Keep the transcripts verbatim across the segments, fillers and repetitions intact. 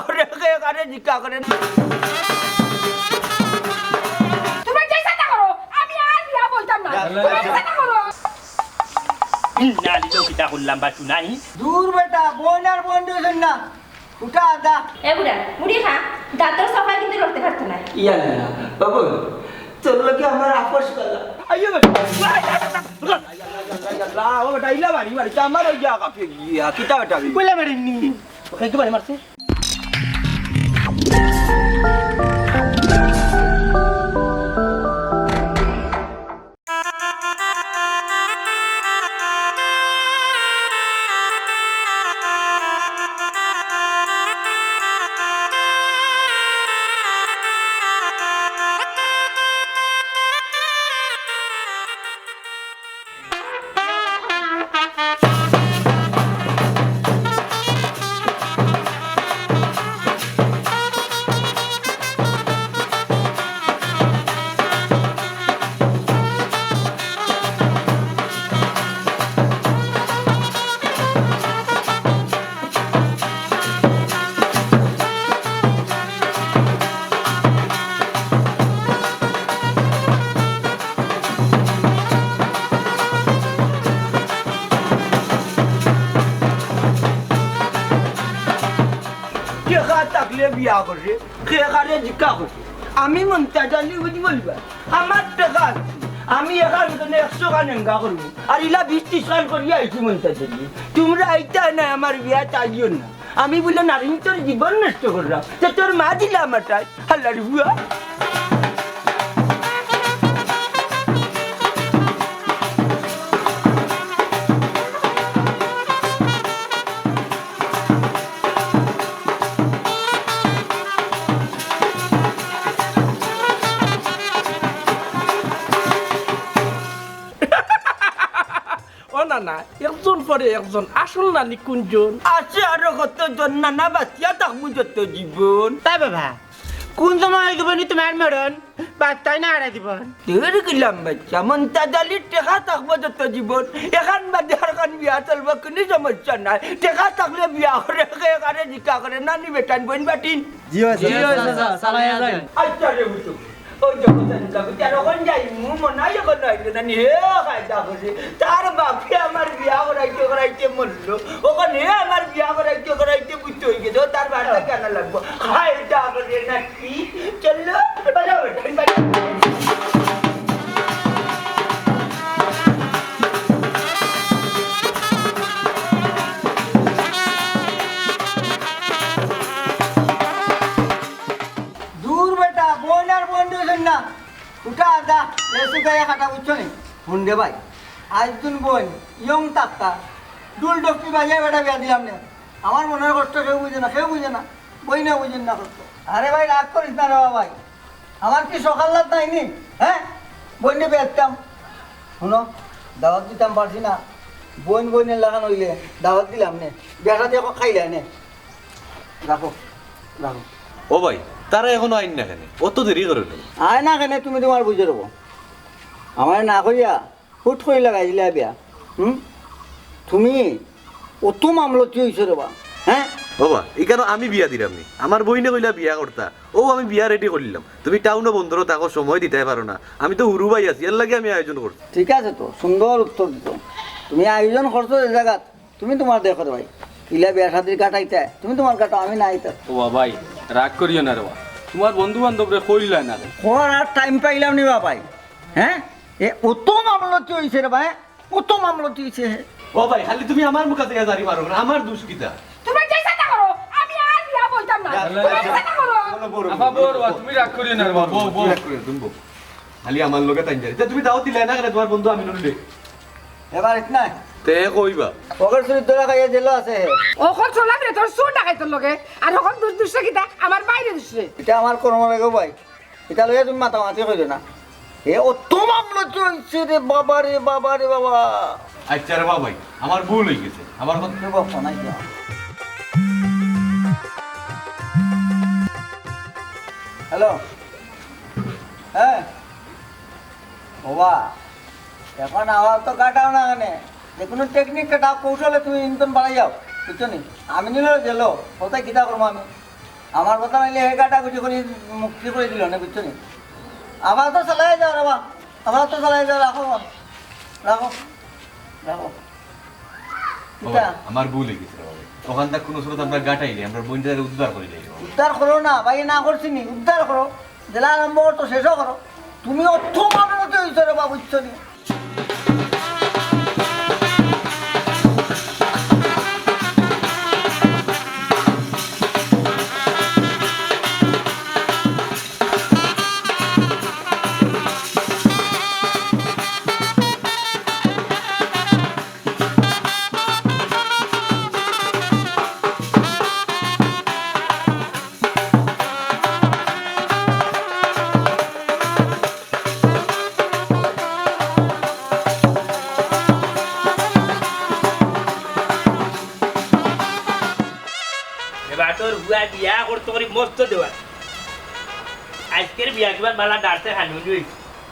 করে কে কারে জিকা করে। তোমরা যে চিন্তা করো, আমি আর বিয়া বইতাম না। তোমরা যে চিন্তা করো। না, আমি তো কিতা করলাম বা শুনাই। দূর বেটা, বইন আর বইন দুইজন না। উঠা আদা। এ বুড়া, মুড়ি খা, দাঁতর সাফা কিন্তু লড়তে পারতো না। ইয়াল্লা, বাবু, তোর লগে আমার আপোষ করলাম। আইয়ো বেটা। আল্লাহ, ও বেটা, ইলা মারি মারি, তো আমার ওই জায়গা ফিরে গিয়া, কিতা বেটা আমি? কইলা মারিনি। ওকে কি মারি মারছে? টেকা থাকলে বিয়া করে, কে কারে জিকা করে। আমি মন্তাজ আলী বুঝি বলবা, আমার টেকা আছে। আমি এখান থেকে একশো খান এঙ্গা করবো, আর ইলা বিশ ত্রিশ খান করিয়া আইছি মন্তাজ আলী। তোমরা আইতা না, আমার বিয়া চাইও না। আমি বলে নারিন তোর জীবন নষ্ট করলাম, তো তোর মা দিলা আমার টাই, হাল্লার বুয়া। ও না না, একজন পরে একজন, আসল নানি কোনজন? আছে আরো কতজন, নানা বাঁচিয়া থাকবো যত জীবন। তাই বাবা, কোন সময় হয়ে যাবো নি তোমার মরণ? বাচ্চাই না হারাই দিবন। তোর গিলাম বাচ্চা, মন্তাজ আলীর টেকা থাকবো যত জীবন। এখান বাদে আর খান বিয়া চলবো, কোনো সমস্যা নাই। টেকা থাকলে বিয়া করে, কে কারে জিকা করে, নানি বেটান বইন বাটিন। জি, হয়, জি, স্যার। হয়, স্যার, স্যার, চালাইয়া যাই। আচ্ছা রে, বুঝো। ওই যখন জানি যাবো, তেরো খন যাই, মু মনে হয় যখন নয়, জানি হে কায়দা করে। তার বাপে আমার বিয়া করাইতে করাইতে মরলো। ওখানে আমার বিয়া করাইতে করাইতে বুঝতে হয়ে গেছে, তার বাড়িতে কেন লাগবো? কায়দা করে নাকি? চললো, বাজাও, বাজাও। দূর বেটা, বইন আর বইন দুইজন না। উঠা আদা, এসু গায়ে কাটা বুঝছো নি? হুন রে ভাই, আজ দিন বইন, ইয়ং তাক্কা, ডুল ডফি বাজায় বেটা বিয়া দিলাম নে। আমার মনের কষ্ট কেউ বুঝে না, কেউ বুঝে না, বইনে বুঝেন না কষ্ট। আরে ভাই, রাগ করিস না রে বাবা ভাই, আমার কি সকাল রাত নাই নি? হ্যাঁ, বইনে বিয়া দিতাম। হুনো, দাওয়াত দিতাম পারছি না, বইন বইনের লাখান হইলে দাওয়াত দিলাম নে, বেটা দিয়ে খাইলে নে। রাখো, রাখো। ও ভাই, তারা এখনো আইন না কেনে? অত দেরি করে কেনে? আয় না কেনে, তুমি তোমার বুঝে রবো। আমারে না কইয়া হুট করি লাগাই দিলা বিয়া। হুম? তুমি অত মামলতি হইছো রে বা, হ্যাঁ? ও বা, ইখানো আমি বিয়া দিলাম নি। আমার বইনে কইলা বিয়া করতা। ও আমি বিয়া রেডি করিলাম। তুমি টাউনো বন্দরো থাকো, সময় দিতায় পারো না। আমি তো হুরু ভাই আছি, এর লাগি আমি আয়োজন করছি। ঠিক আছে তো, সুন্দর উত্তর দিছো। তুমি আয়োজন করছো যে জাগাত, তুমি তোমার দেখো রে ভাই, ইলা বিয়া শাদির কাটাইতায়, তুমি তোমার কাটাও, আমি না আইতাম। ও বা ভাই, রাগ করিও না রে বা, তোমার বন্ধু বান্ধবরে কইলা না রে। কর আর টাইম পাইলাম নি বা ভাই, হ্যাঁ? এ অত মামলতি হইছে রে ভাই, অত মামলতি হইছে। ও ভাই, খালি তুমি আমার মুখা থেকে জারি মারো না, আমার দুষ কিতা? তুমি যে চিন্তা করো, আমি আর বিয়া বইতাম না। তুমি যে চিন্তা করো। আপা, বউ, তুমি রাগ করিও না রে বা। বউ, বউ, রাগ করিও না, তুমি বউ। খালি আমার লগে তাই জারি। তে তুমি দাওয়াত দিলায় না কেনে তোমার বন্ধু আমিনুররে? এবার ইতনা। তে কইবা? অকল চুরির ধরা খাইয়া জেলো আছে হে। অকল চলা দে তোর চুর ডাকাইতর লগে, আর অকল দুষ দুষরে কিতা আমার বাইরে দুষরে। ইটা আমার কর্ম লাগে ভাই, ইটা লইয়া তুমি মাতামাতি করিও না। এ অত মামলতি হইছে রে বাবা রে, বাবা রে বাবা। আচ্ছা রে বাবা, আমার ভুল হয়ে গেছে, আমার কথা। হ্যালো, হ্যাঁ। ওবা, এখন আওয়াজ তো কাটাও না কেনে, যে কোনো টেকনিক কাটাও, কৌশলে তুমি ইনকাম বাড়াই যাও, বুঝছো নি? আমি নিলে জেলো, কোথায় কিতা করবো আমি? আমার কথা নাইলে হে গাটা গুটি করি মুক্তি করি দিল না, বুঝছো নি? আবার তো চালাই যাও রে বা, আবার তো চালাই যাও, রাখো, রাখো, রাখো। কিতা? আমার ভুল অই গেছে রে বাবা। অখানতা কুনু সুরত আমরা গাটাইলে, আমরা বইনটারে উদ্ধার করি যাই। উদ্ধার করো না, ভাই না করছি নি, উদ্ধার করো। যেলা আরম্ভ করতো শেষও করো। তুমি অত মানুষ অইছো রে বাবা, বুঝছো নি? এবার তোর বুয়া বিয়া করতে করি মস্ত দেওয়ার। আজকের বিয়া কিবার বালা ডারতে খানি হইল।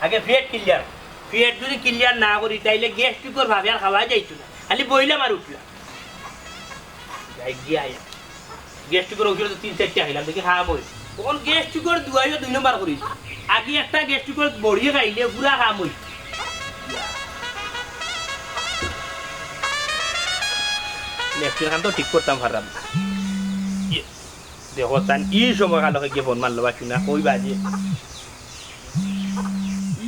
আগে পেট ক্লিয়ার, পেট যদি ক্লিয়ার না করি, তাইলে গ্যাস্ট্রিকর ভাবে আর খাওয়া যাইতো না, খালি বইলাম আর উঠলাম। যাই গিয়া আয়া। গ্যাস্ট্রিকর ঔষধ তো তিন চারটা খাইলাম, দেখি খাওয়া বই। তখন গ্যাস্ট্রিকর দুয়াইও দুই নম্বর করিস। আগে একটা গ্যাস্ট্রিকর বড়িয়ে খাইলে পুরা কাম হইল। লেফটের খান তো ঠিক করতাম পারলাম না। ইয়ে, দেখো তান ই সময় কালো গিয়ে ফোন মারলো বাসু না, কই বাজে।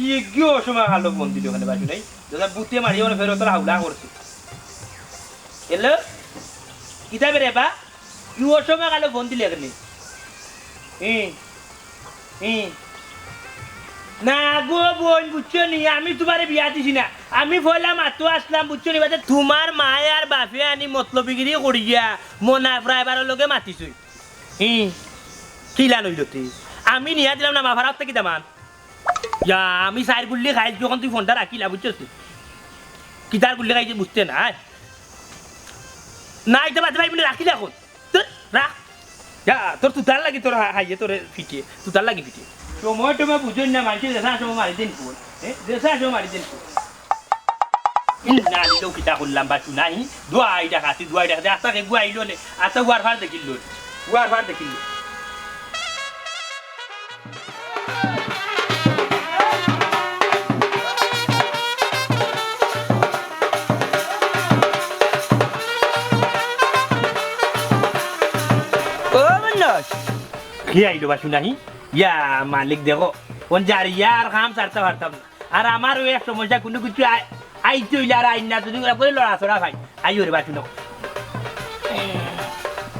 ই কি অসময় কালো ফোন দিল ওখানে বাসু নাই? দাদা বুতে মারিয়ে ওখানে ফেরত হাউলা করছে। হ্যালো? কিতা বে রে বা? ই অসময় কালো ফোন দিলে কেনে? হুম, হুম। না গো বইন, বুঝছো নি? আমি তুমারে বিয়া দিছি না। আমি পয়লা মাতো আসলাম, বুঝছো নি? বাদে তুমার মায়ে আর বাপে আনি মতলবিগিরি করিয়া মনা ড্রাইভারর লগে মাতিছইন। হুম। কিলা নইল তে? আমি নিয়া দিলাম না মা ভাড়া কিতা মান? ইয়া, আমি চাইর গুল্লি খাইল যখন তুই ফোনটা রাখিলা, বুঝছস তুই? কিতার গুল্লি খাইছে বুঝতে না, আয়। না, ইটা বাদে ভাই, মানে রাখিলা এখন। তোর রাখ। ইয়া, তোর তুতার লাগি তোর হা-, হাইয়ে তোরে ফিটে, তুতার লাগি ফিটে। সময় টময় বুঝইন না, মানষে যেসা সময় মারি দিন ফোন, এ, যেসা সময় মারি দিন ফোন। ইন্না লিল্লাহি, কিতা করলাম বা শুনাই, দুয়াই ডাকাতি, দুয়াই ডাকাতি, আস্তা কে গুয়াইলো নে, আস্তা উয়ার ফার দেখিল লো, উয়ার ফার দেখিল লো। ও মনোজ। কি আইলো বা শুনাই? ইয়া মালিক দেখো, কোন যার ইয়ার কাম ছাড়তে পারতাম না। আর আমারও এক সমস্যা, কুনু কিছু আই-, আইতে অইলে আর আইন না, যদি একবারে লড়াচড়া পাই। আইও রে বাসু নাও।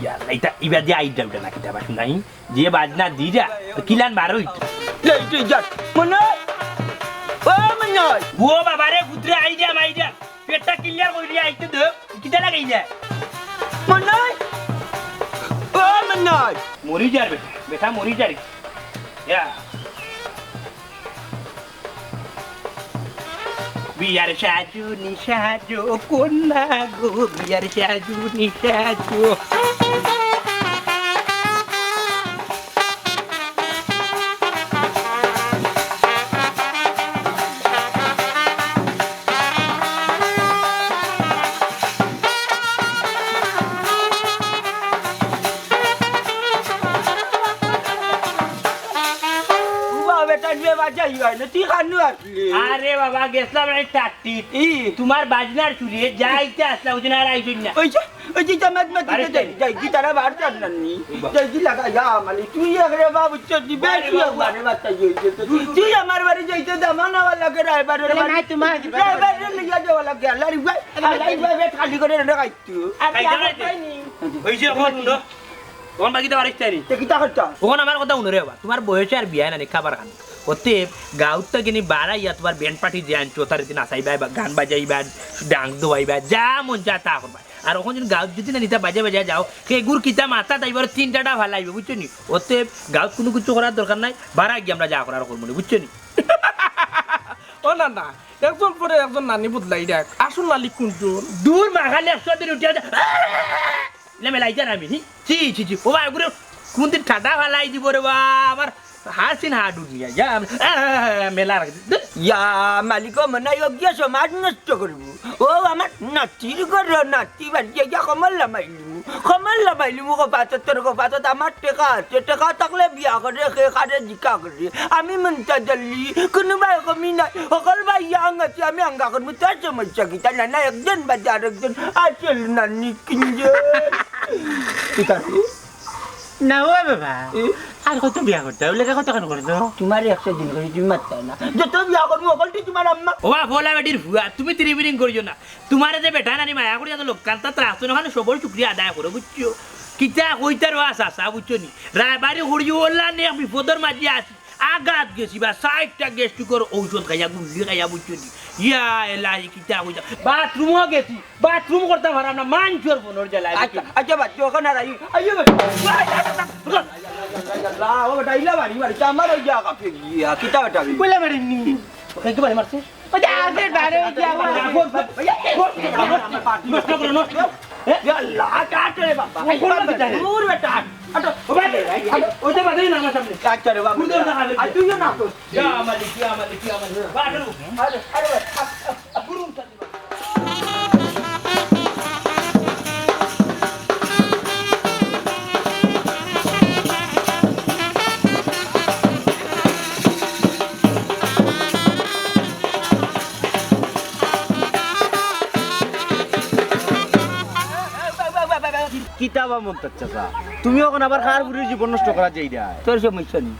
ইয়া, ইটা, ইবা দিয়া আইডা উঠে না, কিতা বাসু নাই? যে বাজনা দিরা, তো কিলান বারো হইতো। এই, তুই যা। মনে হয়? ও মনে হয়? ও বাবা রে, পুত্রে আইডা, আইডা। পেটটা ক্লিয়ার করিয়া আইতে দে। কিতা লাগাই যায়? মনে হয়? ও মনে হয়? মরি যার বেটা, বেটা মরি যার। ইয়া। বিয়ার সাজু নিশাজু কন্যা গো, বিয়ার সাজু নিশাজু। বাবা, বেটা নিয়ে বাজাই হয় না, তুই কান্নু আসলি? আরে বাবা, গেছলাম এই টাট্টিত। ই? তুমার বাজনার চুলে যাইতে আসলা, ওই জন্য আর আইছইন না। ওই যে, ওই যে জামাত মাতিতে বাড়িতে যাই, যাই কি তারা বার চান না নি? বাহ। যাই কি লাগা, ইয়া মালি, তুই এক রে বাবু, চোদ্দি বারে বেশি বাবা। একবারে বাচ্চা হইছে তো। তুই আমার বাড়ি যাইতে দামানা ওয়ালা কে রায়বার রে তাহলে বাড়ি। নাই তোমার কি বাড়ি? রায়বার রে লইয়া যাওয়া লাগে, আল্লাহ রে ভাই, আল্লাহ রে ভাই, পেট খালি করে রে খাইতো। আর খাইতে খাইতে। হইছে এখন হুনো। তখন বাকিতে পারিস তাই নি? তে কিতা করতাম? তখন আমার কথা হুনো রে বাবা, তুমার বয়সে আর বিয়া নাই, খাবার খান। অতএব গাঁওত থাকি নি বারা ইয়া তুমার ব্যান্ড পার্টি যে আনছো, তার দিন নাচাইবা, বা গান বাজাইবা, ডান্স দেওয়াইবা, যা মন চায় তা করবা। আর অখন যদি গাঁওত যদি না নিতা বাজে বাজে যাও, কে গুর কিতা মাথা তাই বারো তিনটা ফালাইবে, বুঝছো নি? অতএব গাঁওত কুনু কিছু করার দরকার নাই, বারা গিয়া আমরা যা করার করবো নি, বুঝছো নি? ও না না, একজন পরে একজন নানি বদলাই দেখ, আসল মালিক কোনজন? দূর মাখালে একশো দিন উঠে আছে। না, মেলাই যান আমি, হি? ছি, ছি, ছি। ও ভাই, ওগুলো কোনদিন ঠাডা ফালাই দিব রে বা, আমার হাসিন হাত উঠিয়া যা, আ, আ, আ, মেলা রাখি দে। ইয়া, মালিক, ও মনে হয় গিয়া সমাজ নষ্ট করবো। ও আমার নাতির ঘর, নাতি বাড়িয়ে গিয়া কমল লামাইলিমু। কমল লামাইলিমু, কপাতত তোর কপাতত আমার টেকা আছে, টেকা থাকলে বিয়া করে, খে খারে জিকা করে। আমি মন্তাজ আলী, কোনো ভাই কমি নাই, সকল ভাই ইয়াং আছে, আমি আঙ্গা করবো, তোর সমস্যা কিতা? না, না, একজন বাদে আরেকজন, আসল নানি কিঞ্জন। ঠিক আছে? না ও বাবা, এ? আর কত বিয়া করতে হবে? লেখা কতক্ষণ করতো? তোমার একশো দিন করে তুমি মারতে না। যত বিয়া করবো, অকলটি তোমার আম্মা। ও বাবা, ফোলা বেটির ফুয়া, তুমি তিরিবিরিং করিও না। তোমারে যে বেটা নানি মায়া করি এত লোক কান্তা ত্রাস তো না, সবর শুক্রিয়া আদায় করো, বুঝছো? কিতা কইতার ও আশা, আশা, বুঝছো নি? রায়বাড়ি করিও ওল্লা নে, বিপদর মাঝে আছি। আগাত গেছি বা, সাইডটা গ্যাস্ট্রিকর ঔষধ খাইয়া, গুল্লি খাইয়া, বুঝছো নি? ইয়া এলাহি, কিতা কইতাম? বাথরুমও গেছি, বাথরুম করতাম পারাম না, মানষর ফোনর জ্বালায়, আচ্ছা, বুঝছো নি? আচ্ছা, বাদ দিও, ওখানে আর আই-, আইও বেটা। আল্লাহ, ও বেটা, ইলা বাড়ি মারছে, আমার ওই জায়গা ফেলি, ইয়া, কিতা বেটা? কইলা বেটা নি? ওকে কি বাড়ি মারছে? ওই যে আজের বারে ওই যে আমার নষ্ট করো, নষ্ট। এ? ইয়া আল্লাহ, কাট রে বাবা। ও কোন দিকে যায়? দূর বেটা। আটো, ও ভাই, আটো। ওই যে বাদে না আমার সামনে। আচ্ছা রে বাবা। বুঝতে পারছো না? আর তুইও না তো। ইয়া মালিক, ইয়া মালিক, ইয়া মালিক। বাটু। আরে, আরে, আ, আ, আ, গুরু উঠা দিবা। কিতা বা মন্তাজ চাচা, তুমি অখন আবার কার ফুরির জীবন নষ্ট করাত যাইরায়? তোর সমস্যা নি।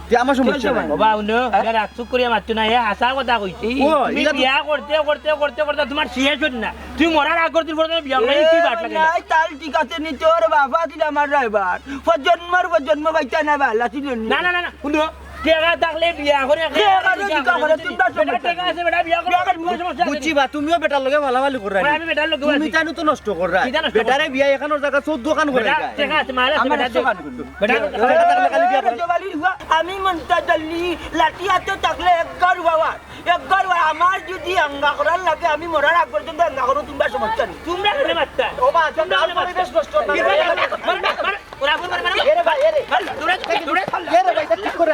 তে আমার সমস্যা নাই। বাবা, হুনো, হ্যাঁ? এটা রাগ চুপ করিয়া মাতিও না, এ হাছা কথা কইছি। ও, তুমি ইলা তো বিয়া করতে, করতে, করতে, করতে তোমার শেষ অইতো না। তুমি মরার আগর দিন পর্যন্ত বিয়া করার ইচ্ছা বাট লাগে না। নাই, তাল ঠিক আছে নি, তোর বাবা দিল আমার ড্রাইভার। প্রজন্মর প্রজন্ম বাইচা না, বালা ছিল নি। না, না, না, না, হুনো, টেকা থাকলে বিয়া করে, টেকা থাকলে বিয়া করে, তোমরা বেটা, সমস্যা টেকা আছে, বেটা, বিয়া করে, বিয়া করে, কোনো সমস্যা আছে বুঝছি না। বা, তুমিও বেটার লগে ভালাভালি কররায়। আমি বেটার লগে তুমি আছি। তানু তো নষ্ট কররায়। কিতা নষ্ট কররায়? বেটারে বিয়া এখানোর জায়গা চৌদ্দ খান করে বেটা, যায়। টেকা আছে, মাল আছে, আমার বেটা একশো দে। খান করবে। বেটা, বেটা, বেটা, বেটা, বেটা, বেটা, বেটা, বেটা, বেটা, বেটা, আমি মন্তাজ আলী, লাঠি আতো থাকলে এক ঘর বাবা, এক ঘর বাবা। আমার যদি আঙ্গা করার লাগে, আমি মরার আগ পর্যন্ত আঙ্গা করবো, তোমরা সমস্যা নি। তোমরা করে মারতা। ও বা, তোমরা করে মারতা। পরিবেশ নষ্ট না। মার, মার, মার, মার। ওরা বল, মার, মার। এরে ভাই, এরে। মার, দৌড়া, দৌড়া। এরে ভাই, এটা ঠিক করে।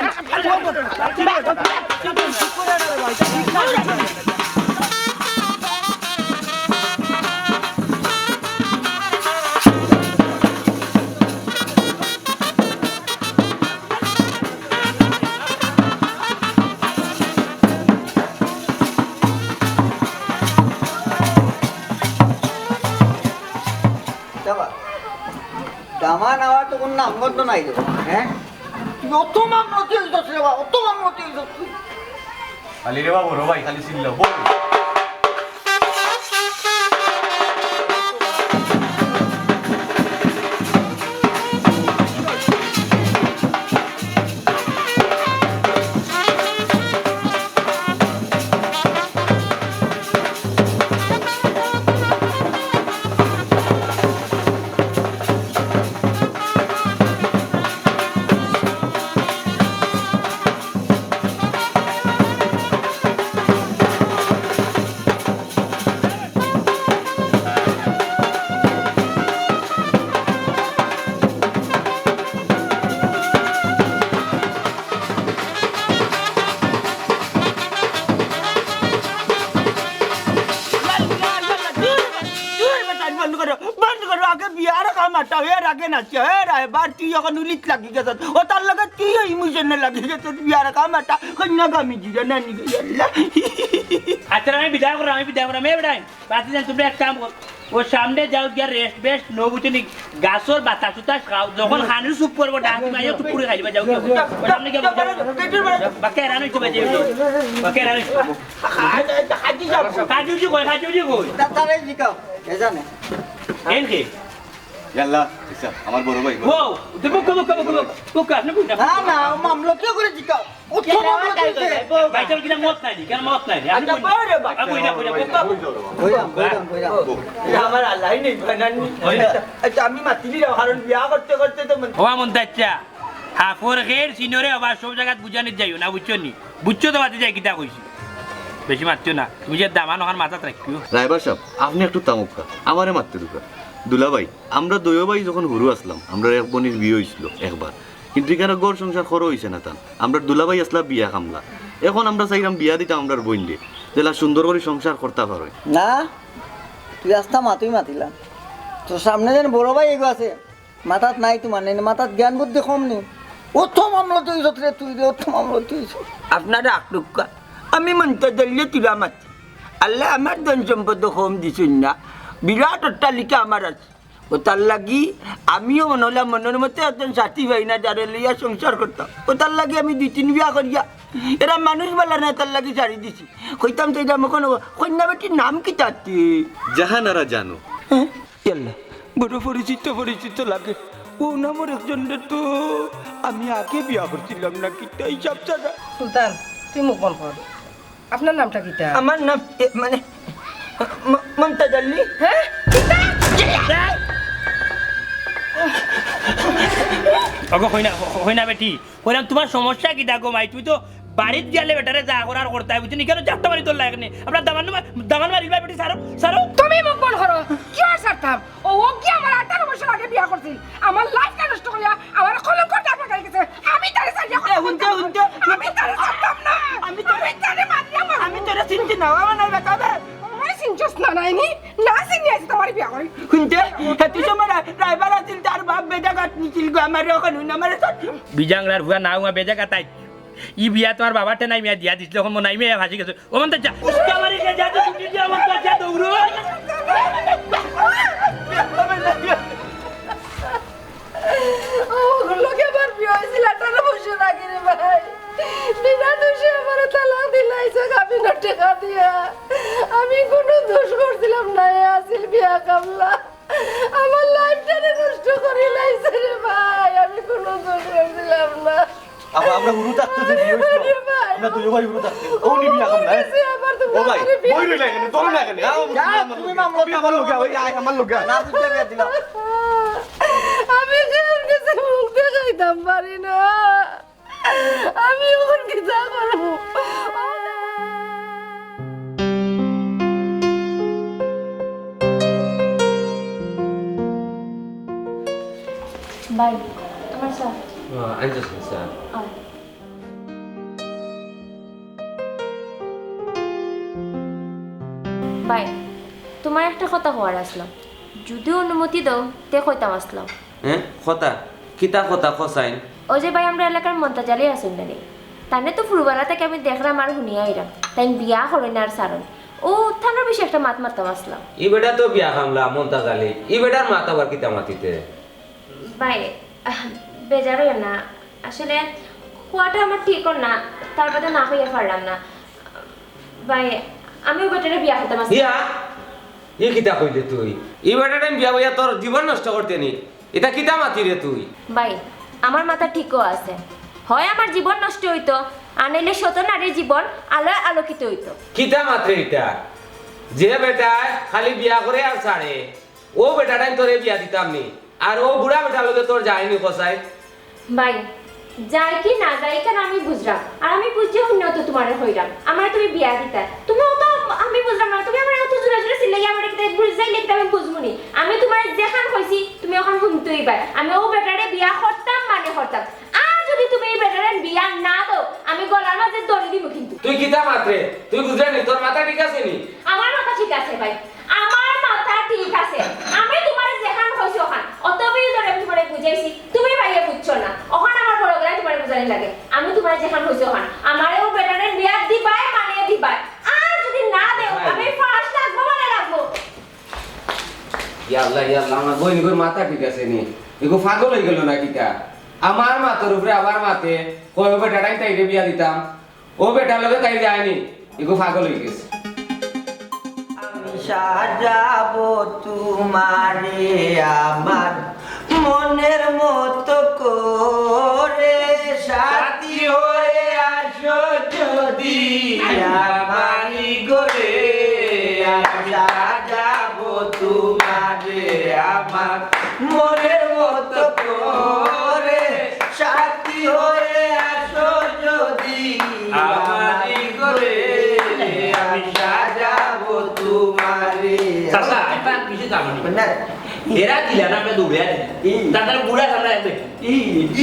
দামান আওয়ার তো কোনো নামগন্ধ নাই রে, হ্যাঁ? তুই অত মামলতি হইছস রে বা, অত মামলতি হইছস তুই। খালি রে বা বড় ভাই, খালি চিল্লা, বল। বন্ধ করো, বন্ধ করো, আগে বিয়ার কাম আটা, এর আগে নাচে, এর আগে বার তুই এখন উলিত লাগি গেছত, ও তার লগে তুইও ইমোশনে লাগি গেছত, বিয়ার কাম আটা, কন্যা গামি জিরা না নিবে, আল্লাহ। আচ্ছা, আমি বিদায় করলাম, আমি বিদায় করলাম, এ বেটাই, বাতি দেন, তোমরা এক কাম কর, ও সামনে যাও, গিয়া রেস্ট বেস্ট, নবুতনি, গাছর বাতাস উতাস খাও, যখন খানির চুপ করবো, ডাক মাইয়া চুপ করে খাইবা, যাও, গিয়া, ও সামনে গিয়া বসো। বাক্কা এরান হইছে, বাজে হইছে, বাক্কা এরান হইছে। কাজুজি কই, কাজুজি কই? তা-, তারে জিকাও, এ জানে। N K? ইয়াল্লা, আচ্ছা, আমার বড় ভাই, বড় ও, ভাই। তো বুক, বুক, বুক, বুক, বুক, আপনি বুক। না, না, ও মামলা কেউ করে জিকাও। ও তো মামলা কেউ করে। ভাই, তোর কিনা মত নাই, কেন মত নাই? আমি আচ্ছা, কই না। বড় রে বাবা। আমি কই না, কই না, বুক, বুক। কইলাম, কইলাম, কইলাম। এ আমার আল্লাহ নেই, ভাই, না, নেই। ওই না। আচ্ছা, আমি মাতিলি না, কারণ বিয়া করতে করতে তো মন- ও, মন তো আচ্ছা। হাফর খের সিনরে আবার সব জায়গাত বুঝানি যাইও না, বুঝছো নি? বুঝছো তো বাতি যাই কিতা কইছি? বেশি মাতিও না, তুমি যে দামান ওখান মাথাত রাখিও। রায়বার সাহেব, আপনি একটু থামুক্কা, আমারে মাততে দুকা। দুলাভাই, আমরা দুইও ভাই যখন হুরু আছলাম, আমরার এক বইনর বিয়া অইছিল একবার, কিন্তু ইখানো ঘর সংসার খরো অইছে না তান। আমরার দুলাভাই আছলা বিয়া কামলা, এখন আমরা চাইরাম বিয়া দিতাম আমরার বইনরে, যেলা সুন্দর করি সংসার করতা পারইন। না, তুই আস্তা মাতই মাতিলা। তোর সামনে যেন বড় ভাই এগো আছে, মাথাত নাই তোমার, নেই মাথাত জ্ঞান বুদ্ধি কম নি। অত মামলা তুই যত রে, তুই রে, অত মামলা তুই যত। আপনারা আকলুক্কা, আমি মন্তাজ আলীয়ে তুলা মাতি। আল্লায় আমার ধন সম্পদ কম দিছইন না, বিরাট অট্টালিকা আমার আছে। অতার লাগি আমিও মনে অইলা মনর মতো একজন সাথী পাই না, যারে লইয়া সংসার করতাম। অতার লাগি আমি দুই তিন বিয়া করিয়া, এরা মানুষ বালা না, তার লাগি ছাড়ি দিছি। কইতাম তো এটা মখন কইন্যা বেটির নাম কিতা তে? জাহানারা জানো। হ্যাঁ? ইয়াল্লা, বড় পরিচিত পরিচিত লাগে। ও নামর একজনরে তো আমি আগে বিয়া করছিলাম না, কিতা হিসাব ছাড়া। সুলতান, তুই মুখ বন্ধ কর। আপনার নামটা কিতা? আমার নাম, এ, মানে, ম-, মন্তাজ আলী। হ্যাঁ? কিতা? ওগো, কইন্যা, কইন্যা বেটি, কইলাম, তুমার সমস্যা কিতা গো মাই? তুমি তো বাড়িত গেলে বেটারে যা করার করতায়, বুঝছো নি? কেনে ঝাপটা মারি ধরলা এখানে? আমরা দামান, দামান মারি ভাই বেটি, ছাড়ো, ছাড়ো। তুমি মুখ বন্ধ করো। কি আর ছাড়তাম? ও, ও কি আমার আঠারো বছর আগে বিয়া করছিল? আমার লাইফটা নষ্ট করিয়া আমার কলঙ্কর দাগ লাগাই গেছে। আমি তারে ছাড়িয়া এ, হুনতে, হুনতে। আমি তারে ছাড়তাম না। আমি তারে, আমি তারে মারিয়া মারমু। আমি তোরে চিনছি না, আমার নাম বেটা দে। আমারে চিনছস না নাইনি? না চিনি আইছি তোমার বিয়া করি। হুনতে, হে তুই সময় ড্রাইভার আছিল, তার বাপ বেজাগাত নিছিল গো, আমার ওখানে হুন, আমার বিজাংলার ভুয়া না হুয়া বেজাগাত আই। ই বিয়া তোমার বাবাতে নাই মিয়া দিয়া দিছিল, এখন মনে নাই মিয়া ফাঁসি গেছে। ও মন তো যা, উস্কা মারি কে যা, তুই যা, মন তো যা, দৌড়ো। ও, ওগুর লগে আমার বিয়া অইছিল আঠারো বছর আগে রে ভাই। বিনা দোষে আমারে তালাক দিলাইছে, কাবিনর টেকা দিয়া। আমি কুনু দোষ করছিলাম না, এ আছিল বিয়া কামলা। আমার লাইফটারে নষ্ট করিলাইছে রে ভাই, আমি কুনু দোষ করছিলাম না। আপা, আমরা হুরু থাকতে যে বিয়া অইছিল, আরে ভাই। আমরা দুই ভাই হুরু থাকতে। ও নি বিয়া কামলা, হ্যাঁ? ও ভাই, বই রইলা এখানে, ধরো না এখানে। আও, যা, তুমি মামলা আমার লগে, ওই আয় আমার লগে। না, বুঝতে পেরে দিলাম। আমি কেউর কাছে মুখ দেখাইতাম পারি না। আমি এখন কিতা করমু? ভাই, তোমার চা। আহ, আনতেছি, স্যার। আয়। ভাই, তোমার একটা কথা কওয়ার আসলাম, যদি অনুমতি দাও, তে কইতাম আসলাম। হ্যাঁ, কথা? কিতা কথা কছাইন? ওই যে ভাই, আমরা এলাকার মন্তাজ আলী আছইন না নি? তানে তো ফুরুবালা থাকি আমি দেখরাম আর হুনিয়া আইরাম। তাইন বিয়া করইন আর ছাড়ইন। ও, তানর বিষয়ে একটা মাত মারতাম আসলাম। ই বেটা তো বিয়া কামলা, মন্তাজ আলী। ই বেটার মাত আবার কিতা মাতিতে? ভাই, আহ, বেজার অইও না। আসলে, কওয়াটা আমার ঠিক অর না, তার বাদে না কইয়া পারলাম না। ভাই, আমি ও বেটারে বিয়া করতাম আসলাম। ইয়া? ই কিতা কইলে তুই? ই বেটারে বিয়া করিয়া তোর জীবন নষ্ট করতে নি? ইতা কিতা মাতি রে তুই? ভাই, আমার মাথা ঠিকও আছে। হয় আমার জীবন নষ্ট অইতো, আর নাইলে শত নারীর জীবন আলোয় আলোকিত অইতো। কিতা মাতরে ইতা? যে বেটায় খালি বিয়া করে আর ছাড়ে, ও বেটাটাইন তোরে বিয়া দিতাম নি? আর ও বুড়া বেটার লগে তোর যায়নি কছাই? ভাই, যাই কি না যাই, ইখান আমি বুঝরাম। আর আমি বুঝিয়া হুনিয়াউ তো তুমারে কইরাম, আমারে তুমি বিয়া দিতায়। তুমি অত, আমি বুঝরাম না, তুমি আমারে অত জুরে জুরে চিল্লাইয়া আমারে কিতা বুঝাইলে কিতা আমি বুঝমু নি? আমি তুমারে যেখান কইছি, তুমি অখান হুনতে অইবায়। আমি ও বেটারে বিয়া করতাম মানে করতাম। আর যদি তুমি ই বেটারে বিয়া না দেও, আমি গলার মাঝে দড়ি দিমু কিন্তু। তুই কিতা মাতরে? তুই বুঝরে নি? তোর মাথা ঠিক আছে নি? আমার মাথা ঠিক আছে ভাই, আমার মাথা ঠিক আছে। আমি তুমারে যেখান কইছি অখান, অত বেশি ধরে আমি তুমারে বুঝাইছি, তুমি ভাইয়ে বুঝছো না। অখান আমার বড় গলায় তুমারে বুঝানি লাগে। আমি তুমারে যেখান কইছি অখান, আমারে ও বেটারে বিয়া দিবায় মানে দিবায়। আর যদি না দেও, ভাই। আমি ফাঁস লাগবো মানে লাগবো। ইয়া আল্লাহ, ইয়া আল্লাহ, আমার বইনগুর মাথা ঠিক আছে নি? ইগু পাগল অইগেল না কিতা? আমার মাতর উপরে আবার মাতে, কয় ও বেটাটাইন তাইরে বিয়া দিতাম। ও বেটার লগে তাই যায়নি, ইগু পাগল অইগেছে। আমি সাজাবো তোমারে আমার মনের মতো করে, সাথী হয়ে আসো যদি আমারই ঘরে। আমি সাজাবো তোমারে আমার মনের মতো করে, সাথী হয়ে আসো যদি আমারই ঘরে। আমি সাজাবো তোমারে। চাচা, একটা কিছু জানো নি? না। এরা দিলা না, আমরা দৌড়ে আছি। ই। তার তার বুড়া সামনে আসবে। ই।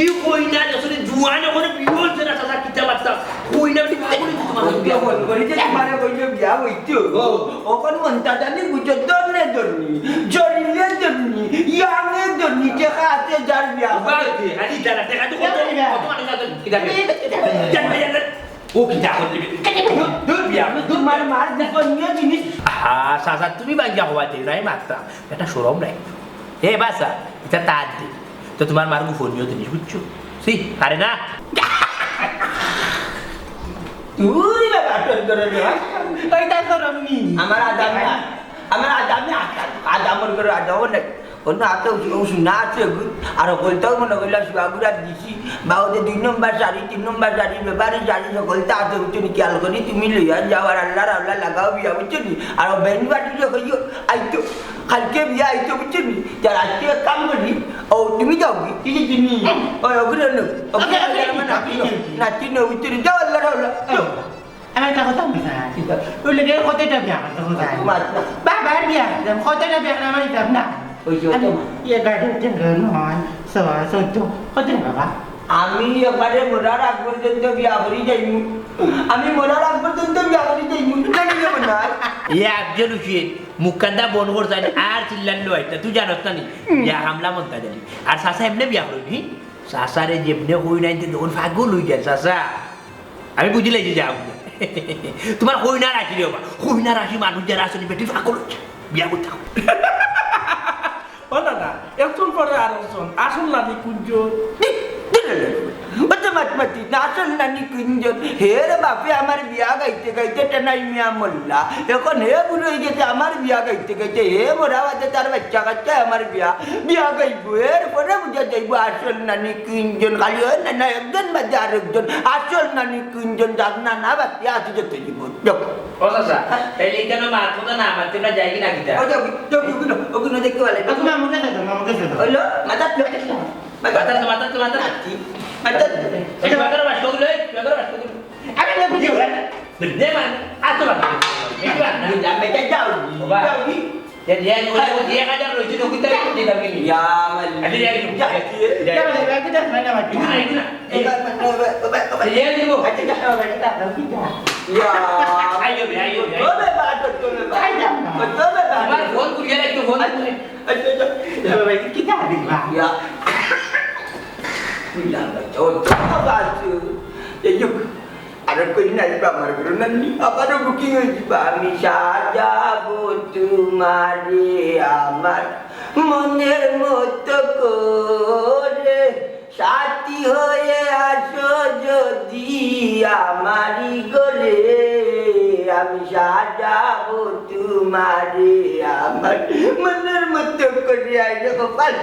ই কই না, আসলে জুয়ান ওখানে বিয়ে হচ্ছে না, চাচা, কিতা বার্তা? কই না, বেটি, পাগল হইছে তোমার ওই তো ফোন করি যে তোমারে কইলে বিয়া হইতো। ও। ওখান মনটা জানি বুঝো, দরনে দরনি, জরিলে দরনি, ইয়াঙে দরনি, টেকা আছে যার বিয়া। বাবা, কি? আরে, দাঁড়া, টেকা তো কত, কত মানুষ আছে, কিতা বে? জান, জান, জান। ও কিতা করলি বে? দূর, দূর বিয়া, দূর। তোমার মার গোপনীয় জিনিস। আহা, চাচা, তুমি বাঙ্গিয়া হওয়া দেই নাই মাত্রা। এটা শরম নাই। এ বাসা, এটা তার দে। তো তোমার মার গোপনীয় জিনিস, বুঝছো? সি, আরে না। তুই রে বাটর করে রে, হ্যাঁ? ওইটা শরম নি। আমার আদাম না। আমার আদাম না, আদাম, আদামর করে আদাম নাই। অন্য হাতে উস-, উস না আছে গু। আর হকলতাও মনে করিলা শুয়া গুড়া দিছি। বা ওদের দুই নম্বর শাড়ি, তিন নম্বর শাড়ি, ব্যাপারী শাড়ি, হকলতা আছে, বুঝছো নি? খেয়াল করি তুমি লইয়া যাও, আর আল্লাহর আল্লাহ লাগাও বিয়া, বুঝছো নি? আর ও ব্যান্ড পার্টি যে হইও, আইতো, কালকে বিয়া আইতো, বুঝছো নি? তার আজকে এক কাম করি, ও তুমি যাও কি? কি কি চিনি? ওই অগ্রহণ, অগ্রহণ, নাচি না, বুঝছো নি? যাও, আল্লাহর আল্লাহ, যাও। আমি একটা কথা বুঝাই। কিতা? ওই লোকের কতটা বিয়া করতে বুঝাই। তোমার না। বাবার বিয়া করতাম, কতটা বিয়া করতাম, আমি দিতাম না। ওই যে আমি তোমার। ইয়ে গাড়ি টেন্ডার নয়, সওয়া চোদ্দ, কত রে বাবা? আমি একবারে মরার আগ পর্যন্ত বিয়া করি যাইমু। আমি মরার আগ পর্যন্ত বিয়া করি যাইমু। জানি না মনে হয়। এ আফজল হোসেন, মুখখান্দা বন্ধ কর জানি, আর চিল্লান লইতা, তুই জানস না নি? হুম। ইয়া হামলা মন্তা জানি। আর চাচা এমনে বিয়া করবি? চাচারে যেমনে কই নাই, তে তখন পাগল হই যায়, চাচা। আমি বুঝি লাইছি যে আপনি। তোমার কইনা রাখি রে বাবা, কইনা রাখি মানুষ যারা আসলে বেটি পাগল হচ্ছে, বিয়া করতে হবে। ও দাদা, একজন পরে আর একজন, আসল নানি কুঞ্জন। ওতে মাতমাতি, না আসল নানি কুঞ্জন। হে রে বাপে আমার বিয়া গাইতে গাইতে টেনাই মিয়া মোল্লা। এখন হে বুড়ো হয়ে গেছে, আমার বিয়া গাইতে গাইতে, হে মরা বাদে তার বাচ্চা কাচ্চা আমার বিয়া, বিয়া গাইবো। এরপরে বুঝা যাইবো আসল নানি কুঞ্জন। খালি ওই না, না, একজন বাদে আরেকজন। আসল নানি কুঞ্জন, যার না, না, বাকি আছে যত জীবন। যাও। ও চাচা, তাইলে এখানে মাত কথা না মারতে আমরা যাই কি না কিতা? ও যাও, যাও, ওগুলো, ওগুলো দেখতে পারলে। আচ্ছা, মামুকে দে, মামুকে দে। হলো? মাথা তো, মাথা তো, মাথা তো, মাথা তো। মাথা তো, মাথা তো। এই মাথার বাস করলে, এই মাথার বাস করলে। আরে, না, বুঝি ওরা। দে মানে, আর তো বাস করলে। এই কি বাস না? বুঝলাম, বেটা, যাও। ও বাবা। যাও, কি? এ, এ, ওই, ওই, এক হাজার রয়েছে, ওকে তাহলে কোথায় যাবে? ইয়া, আমার আরে, এই, যা, যা। যা, যা, যা, যা, যা, যা। এগুলো না, এগুলো না। এই, ওবা, ওবা, ওবা, ওবা। এই, এই, এই, আচ্ছা, যা, যা, যা, যা, যা। ইয়া। আইও বে, আইও বে। ওবে, বাদ দে, ওবে, বাদ দে। আই, যা। ওবে, বাদ দে। আমার ফোন করিয়া রাখতো, ফোন আচ্ছা, করে। আচ্ছা, আচ্ছা। যা, বাবা, কি যা দিবা? ইয়া। তুই যা, ভাই, ও, তো বাদ দে। এই, যুগ। আরো কই নাই বা আমার গুরু নান্নি, আবারও বুকিং হয়ে যাবে। আমি সাজাবো তোমারে আমার মনের মতো করে, সাথী হয়ে আসো যদি আমারই ঘরে। আমি সাজাবো তোমারে আমার মনের মতো করে। আইরে গোপাল।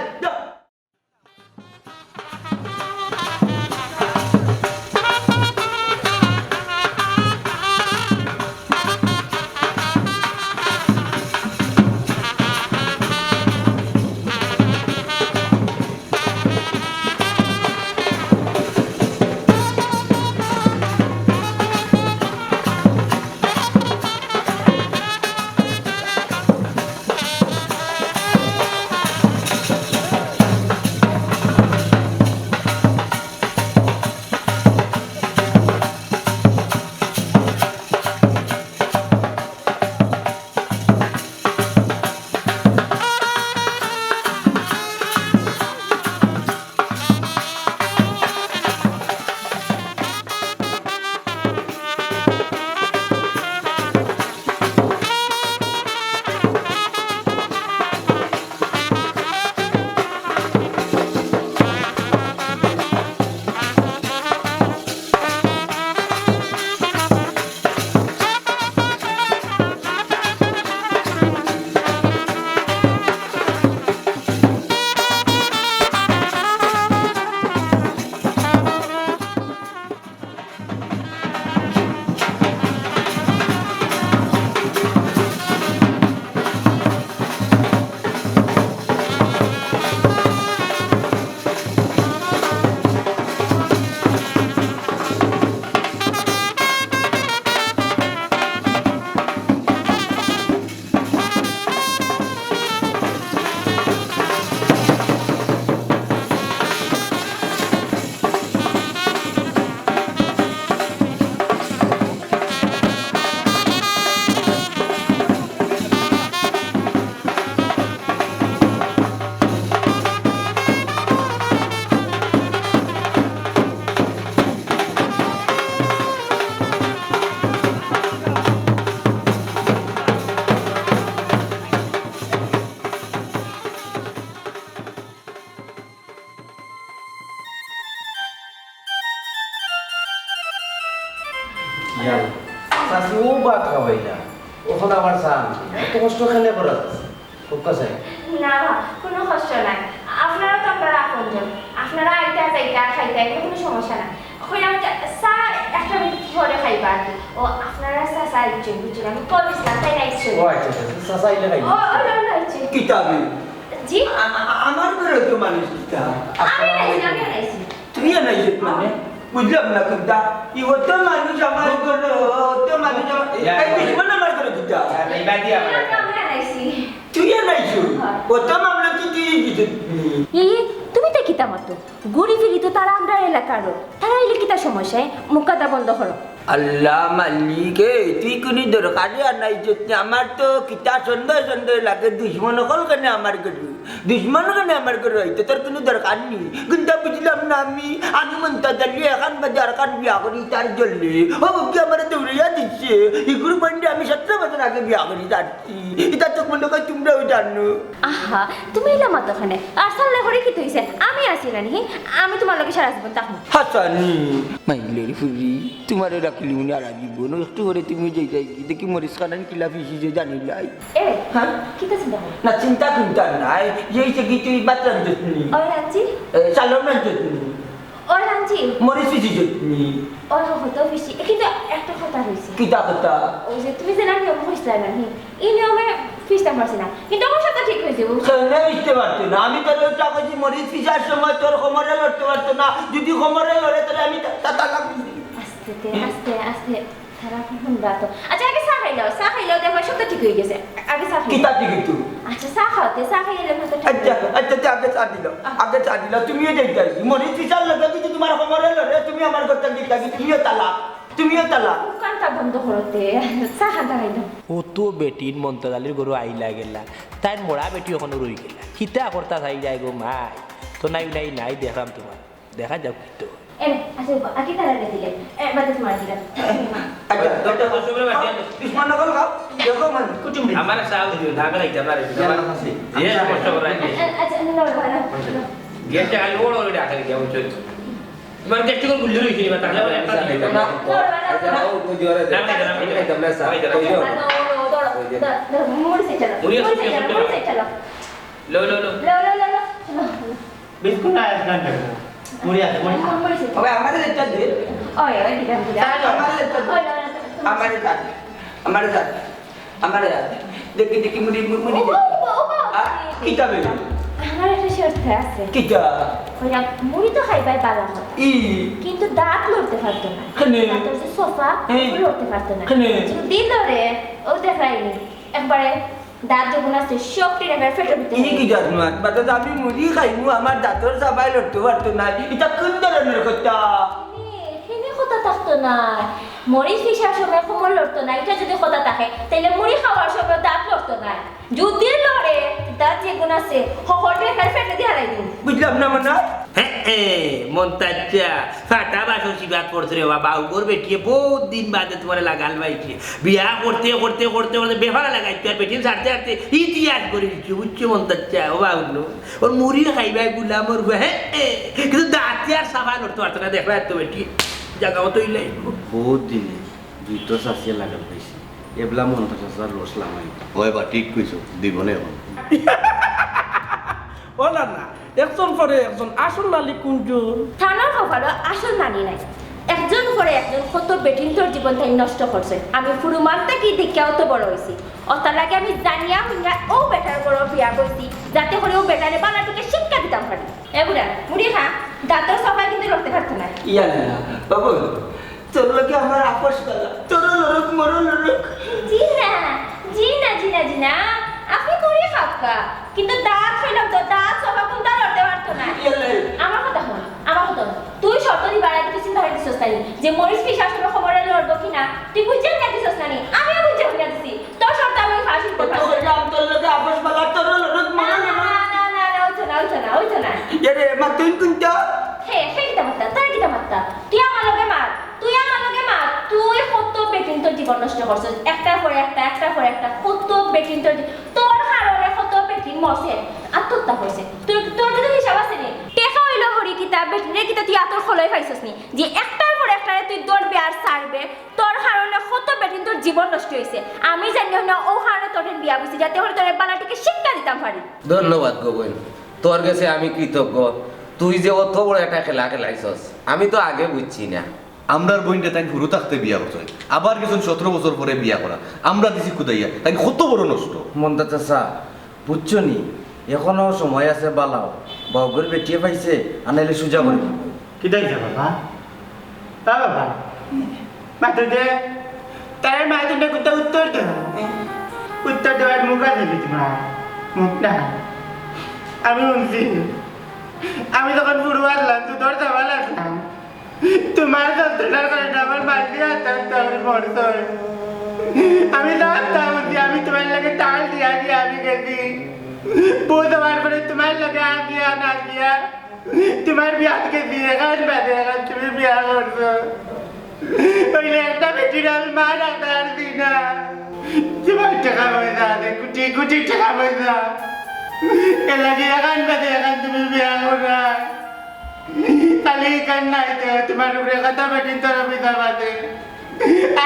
ইয়াল্লা, চাচি, অউ ভাত খাবাইলা, অখন আবার চা আনতে, এত কষ্ট কেনে করা চাচি? খুব কাছে। না, কুনু কষ্ট নাই। আপনারা তো আমরার আপনজন, আপনারা আইতা, যাইতা, খাইতা, এগুলা কুনু সমস্যা নাই। কইলাম যে চা একটা মিনিট পরে খাইবা আর কি। ও, আপনারার চাচা আইছইন, বুঝছইন? আমি কল দিছিলাম, তাইন আইছইন। ও আচ্ছা, আচ্ছা, আচ্ছা, চাচা আইলে খাইবা। ও, ও, ও, ও, আইছইন। কিতা বে? জি? আ-, আ-, আমার ঘরো তো মানুষ কিতা? আমি আইছি, আমি আইছি। তুই আর নাই যে মানে? বুঝলাম না কুনটা। ই অত মানুষ আমার ঘরো, অত মানুষ আমার, ইয়া, এই দুশমন আমার ঘরো কিতা? এই বাদি আমার। না, না, আমি আইছি। তুই আর নাই যে? হ্যাঁ। অত মামলা কি তুই দিতে? এই, এই, তুমি তো কিতা মাতো? ঘুরি ফিরি তো তারা আমরার এলাকারও। তারা আইলে কিতা সমস্যা, এ? মুখ কাদা বন্ধ করো। আল্লাহ মালিক, এ, তুই কুনু দরকারে আর নাই যে, আমার তো কিতা সন্দেহ সন্দেহ লাগে, দুশমন অকল কেনে আমার ঘরো? দুশমন কেনে আমার ঘরো আইতো? তোর কুনু দরকার নি। কুনটা বুঝলাম না আমি, আমি মন্তাজ আলী এখান বাদে আরখান বিয়া করি তার জন্যে। ও কি আমারে দৌড়াইয়া দিছে? ইগুর বইনরে আমি সতেরো বছর আগে বিয়া করি তার। ইতা তো মনে কয় তুমরাও জানো। আহা, তুমি ইলা মাতো কেনে? আর সাল্লা করে কিতা অইছে? আমি আছি না নি? আমি তুমার লগে সারা জীবন থাকমু। হাছানি। মাইলর ফুরি, তুমারে রাখলি মনে আর জীবন। একটু করে তুমি যাই যাই কি দেখি মরিচ খানান কিলা ফিসি যে জানিলাই। এ, হ্যাঁ? কিতা চিন্তা করো? না, চিন্তা কুনতা নাই। যে অইছে কি তুই ভাত রান্ধছনি? ও রান্ধছি। এ, চাউল রান্ধছনি? ও রান্ধছি। মরিচ ফিসি যত্নি। ও হতো ফিসি। এ, কিন্তু একটা কথা অইছে। কিতা কথা? ওই যে তুমি যে না নিয়ম কইছিলা না, হি? এই নিয়মে ফিসতাম পারছি না। কিন্তু আমার সাথে ঠিক অইছে, বুঝছো? কেনে ফিসতে পারতে না? আমি তোরে ওটা কইছি, মরিচ ফিসার সময় তোর কোমরে লড়তে পারতো না। যদি কোমরে লড়ে, তাহলে আমি তা-, তা-, তালাক দিছি। আস্তে, আস্তে, আস্তে। তারা এখন রাতো। আচ্ছা, আগে চা খাইলাও, চা খাইলাও, দেখো সব তো ঠিক অই গেছে। আগে চা খাইলাও। কিতা ঠিক অইতো? আচ্ছা, চা খাওয়াতে, চা খাইলে মাথা ঠিক আচ্ছা, অইবো। আচ্ছা, আচ্ছা, আগে চা দিলাও, আগে চা দিলাও। তুমিও যাইতায়। মরিচ ফিসার লগে যদি তুমার কোমরে লড়ে, তুমি আমার ঘর থাকি যাইতায়, তুমিও তালাক, তুমিও তালাক। দোকানটা বন্ধ করতে, চা খাইতে খাইলাম। অত বেটিন মন্তাজ আলীর ঘরো আইলা গেলা, তাইর মরা বেটি অখনো রই গেলা। কিতা করতা চাই যায় গো মাই? তো নাই, নাই, নাই, দেখলাম তুমার। দেখা যাউক কিতা। এ, আচ্ছা, আগে তারা দিলে। এ, বাদে তুমার দিলাম। আচ্ছা, দুশমন অকল খাও, দেখো মানে, কুটুম দিন। আমার চা দিও, না, আমি খাইতাম না রে। ইয়া, না, খাসি। ইয়ে, আচ্ছা। কষ্ট করে রাখি। আ-, আ-, আচ্ছা, না, না, না, না। গ্যাসটা খালি ওড় ওড় ডাকে গিয়া, বুঝছো? তুমার গ্যাসটা কোন গুল্লি রইছে, এবার তাহলে আবার একটা দিও। না, না, না, না। আচ্ছা, ও, ওই যে ওরা না, না, না, না, খাইতাম না, চা। খাইতাম না। ওই যে ওরা। না, না, না, না, না, মুড়ি চাই চালা। মুড়ি আছে, মুড়ি চাই চালা, মুড়ি চাই চালা। লো, লো, লো। লো, লো, লো, লো। বিস্কুট আর স্নান করবো। মুড়ি আছে, মুড়ি। মুড়ি চাই। ওই, আমারে একটা দে। ওই, ওই, দিলাম, দিলাম। আমারে একটা দে। ওই, ওই, ওই। আমারে একটা দে। আমারে দে। আমারে দে। দেখি, দেখি, মুড়ি, মুড়ি, মুড়ি দে। ও, ও, ও, ও। আ, কিতা বে? আমার একটা শর্ত আছে। কিতা? কইলাম, মুড়ি তো খাইবায় বালা কথা। ই। কিন্তু দাঁত লড়তে পারতো না। কেনে? দাঁতর যে সোফা, হ্যাঁ। ওগুলো লড়তে পারতো না। কেনে? যদি লড়ে, ও দেখায়নি। একবারে দাঁত যেগুন আছে, সব টিনে ফেলে ফেটর ভিতরে। ই কি জাত মাত? বাদে তো আমি মুড়ি খাইমু, আমার দাঁতর চাবায় লড়তে পারতো না। ইটা কোন ধরনের কথা? হে, হেনে কথা থাকতো না। মরিচ ফিসার সময় কোমর লড়তো না, ইটা যদি কথা থাকে, তাইলে মুড়ি খাওয়ার সময় দাঁত লড়তো না। যদি লড়ে, দাঁত যেগুন আছে, হকলটা এখানে ফেটে দিয়ে হারাই দিন। বুঝলাম না মনে হয়। হে, হে, মন্তাজ চাচা, ফাটা বাসন শিবাত পড়ছে রে বাবা, উগর বেটিয়ে বহুত দিন বাদে তুমারে লাগাল পাইছে। বিয়া করতে, করতে, করতে, করতে বেফারা লাগাইছে, আর বেটিন ছাড়তে, ছাড়তে ইতিহাস করে দিচ্ছে, বুঝছো মন্তাজ চাচা, ও বাউল। ওর মুড়ি খাইবায় গুলামর ফুয়া, হে, হে, কিন্তু দাঁতে আর চাবায় লড়তে পারতো না, দেখবা এত বেটি, জাগা মতো ইলাই। বহুত দিনে দুই তো চাচিয়ে লাগাল পাইছে, এবলা মন্তাজ চাচার রস লামাই। ওই বা, ঠিক কইছো, দুই বনে এখন। ও না, না, একজন পরে একজন, আসল মালিক কুনজন? তানর কপালো আসল মানি নাই। একজন পরে একজন কত বেটিন্তর জীবন তাইন নষ্ট করছে। আমি ফুরু মানতে কি দেখিয়াও তো বড় অইছি। অতার লাগি আমি জানিয়া হুনিয়া অউ বেটার ঘরো বিয়া করছি, যাতে করে অউ বেটারে বালা টিকে শিক্ষা দিতাম পারি। এ বুড়া, মুড়ি খা, দাঁতর সোফা কিন্তু লড়তে পারতো না। ইয়া না, বাবু, তোর লগে আমার আপস বালা, তোরও লড়ুক, মোরও লড়ুক। জি না, জি না, জি না, জি না। আপনে মুড়ি খাউক্কা, কিন্তু দাঁত কইলাম তো, দাঁত সোফা কুনটা লড়তে পারতো না। ইয়ালে। আমার কথা হুন, আমার কথা হুন। তুই শর্ত দিবার আগে তুই চিন্তা করি দিছস না নি যে মরিচ ফিসার সময় কোমরে লড়বো কি না? তুই বুঝিয়া হুনিয়া দিছস না নি? আমিও বুঝিয়া হুনিয়া দিছি। তোর শর্ত আমি ফাঁস দিতে পারছি না। কইলাম তোর লগে আপস বালা, তোরও লড়ুক, মোরও লড়ুক। না, না, না, না, অইতো না, অইতো না, অইতো না। এরে, মা, তুই কুনটা? হে, হে কিতা মাততা? তাই কিতা মাততা? তুই আমার লগে মাত, তুই আমার লগে মাত। তুই কত বেটিন্তর জীবন নষ্ট করছস, একটার পরে একটা, একটার পরে একটা, কত বেটিন্তর জী-, তোর কারণে কত বেটিন মরছে, আত্মহত্যা করছে। তোর, তোর কিন্তু হিসাব আছে নি? টেকা অইলো হরি কিতা, বেটিরে কিতা তুই আতর খোলাই পাইছস নি? যে একটার পর একটারে তুই ধরবে আর ছাড়বে, তোর কারণে কত বেটিন্তর জীবন নষ্ট অইছে। আমি জানি না, অউ কারণে তোর বিয়া বইছি, যাতে করে তোর বালা টিকে শিক্ষা দিতাম পারি। ধন্যবাদ গো বইন, তোর গেছে আমি কৃতজ্ঞ। তুই যে অত বড় একটা খেলা খেলাইছস, আমি তো আগে বুঝছি না। আমরার বইনরে তাইন হুরু থাকতে বিয়া করছইন, আবার গেছইন সতরো বছর পরে বিয়া করা। আমরা দিছি কুদাইয়া, তাইন কত বড় নষ্ট। মন্তাজ চাচা, বুঝছো নি? এখনো সময় আছে, বালাও। বাউগর বেটিয়ে পাইছে, আনাইলে সুজা করে দিবো। কিতা অইছে বাবা? ও বাবা, মাতো দে। তারে মাতো দে, কুন্তা উত্তর দে। উত্তর দেওয়ার মুখ আছে নি তোমার? মুখ না। আমি হুনছি। আমি তখন বুড়ো আসলাম, তুই তোর জামাল আসলাম। তোমার যন্ত্রণার কারণে আমার মাঝে হাত টানতে আমার মরতে হয়। আমি জানতাম যে আমি তোমার লগে তাল দিয়া দিয়া আমি গেছি। বুঝতে পারবো না তোমার লগে আর দিয়া না দিয়া। তোমার বিয়াত গেছি, এখন বাদে এখন তুমি বিয়া করছো। অইলে একটা বেটির আমি মা ডাকতে পারছি না। তোমার টাকা পয়সা আছে, কোটি কোটি টাকা পয়সা। এর লাগি এখন বাদে এখন তুমি বিয়া করো না। খালি এখান নাই তো, তোমার উপরে কত বেটিন্তর অভিশাপ আছে।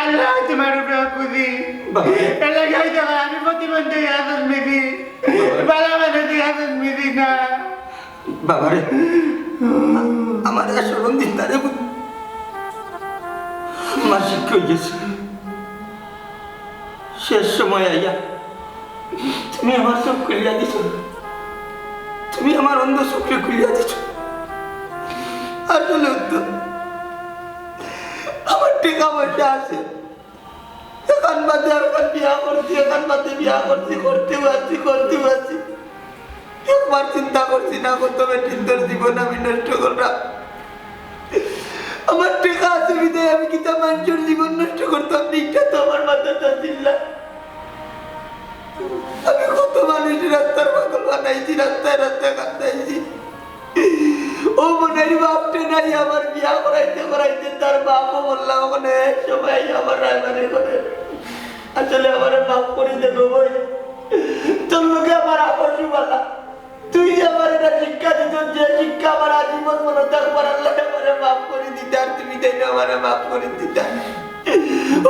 আল্লাহ তোমার উপরে খুশি। বাবা। এর লাগি হয়তো আমি প্রতিবন্ধী হইয়া জন্মেছি। বাবা। বালা মানুষ হইয়া জন্মেছি না। বাবারে, আমার আর স্মরণ দিন তারে বুঝ। আমার শিক্ষা হয়ে গেছে। শেষ সময় আইয়া তুমি আমার চোখ খুলিয়া দিছো, তুমি আমার অন্ধ চোখরে খুলিয়া দিছো। আসলে তো আমার টাকা পয়সা আছে, এখন বাদে আর এখন বিয়া করছি, এখন বাদে বিয়া করছি, করতেও আছি, করতেও আছি। একবার চিন্তা করছি না, কত বেটিন্তর জীবন আমি নষ্ট করলাম। আমার টাকা আছে বিধায় আমি কিতা মানুষের জীবন নষ্ট করতাম, নিকটা তো আমার মাথাত আছিল না। আমি কত মানুষের রাস্তার পাগল বানাইছি, রাস্তায় রাস্তায় কান্দাইছি। ও মনের বাপটা নাই, আমার বিয়া করাইতে করাইতে তার বাপও বললাম, ওখানে এক সময় আমার রায়বাড়ি করে। আসলে আমারে মাফ করে দে গো বই, তোর লগে আমার আপসই বালা। তুই যে আমার এটা শিক্ষা দিছস, যে শিক্ষা আমার আজীবন মনে থাকবার, আল্লাহ আমারে মাফ করে দিতে, আর তুমি তাই না আমারে মাফ করে দিতে।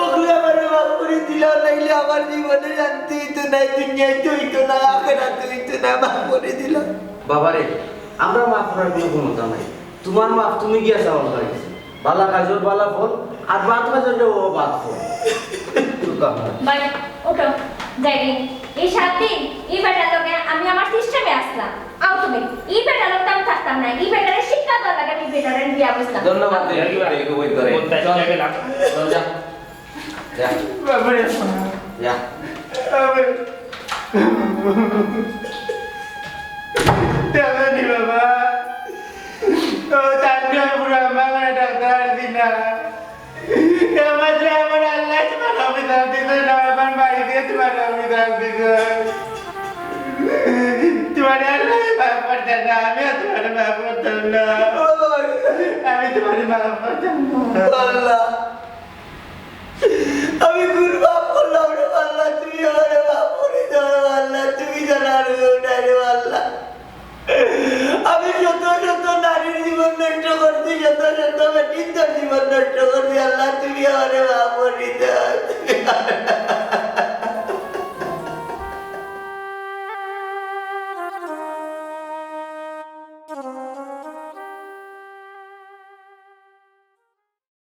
ওগুলো আমারে মাফ করে দিলাম, নাইলে আমার জীবনে শান্তি হইতো না, দুনিয়াইতে হইতো না, আখেরাতে হইতো না, মাফ করে দিলাম। বাবারে, আমরা মাফ করার কোনো ক্ষমতা নাই। তোমার মাফ তুমি গিয়া চাও আল্লাহর কাছে। বালা কাজর বালা ফল, আর বাদ কাজর যে ও বাদ ফল। ভাই, উঠো, যাই। এই সাত দিন এই বেটার লগে আমি আমার সিস্টেমে আসলাম। আও তুমি, এই বেটার লগে আমি থাকতাম না, এই বেটারে শিক্ষা দেওয়ার লাগে আমি বেটারে বিয়া বসলাম। ধন্যবাদ। চল, চল, যা। যা। বাবারে। যা। বাবারে। দেখো নি বাবা, ও তানভীর বুড়া, আমার ডাক্তার দিনা। এ মাত্র আমার আল্লাহ তোমার অভিশাপ দিছে না, আমার বাড়ি দিয়ে তোমার অভিশাপ দিছে। তোমার আল্লাহ মাফ করতে না, আমি আর তোমার মাফ করতাম না। আমি তোমার মাফ করতাম না। আল্লাহ, আমি কোন পাপ করলাম রে আল্লাহ? তুমি আমারে মাফ করে দাও রে আল্লাহ, তুমি ছাড়া আর কেউ নাই রে আল্লাহ। আমি শত শত নারীর জীবন নষ্ট করছি, শত শত বেটিন্তর জীবন নষ্ট করছি, আল্লাহ তুমি আমারে মাফ করে দাও।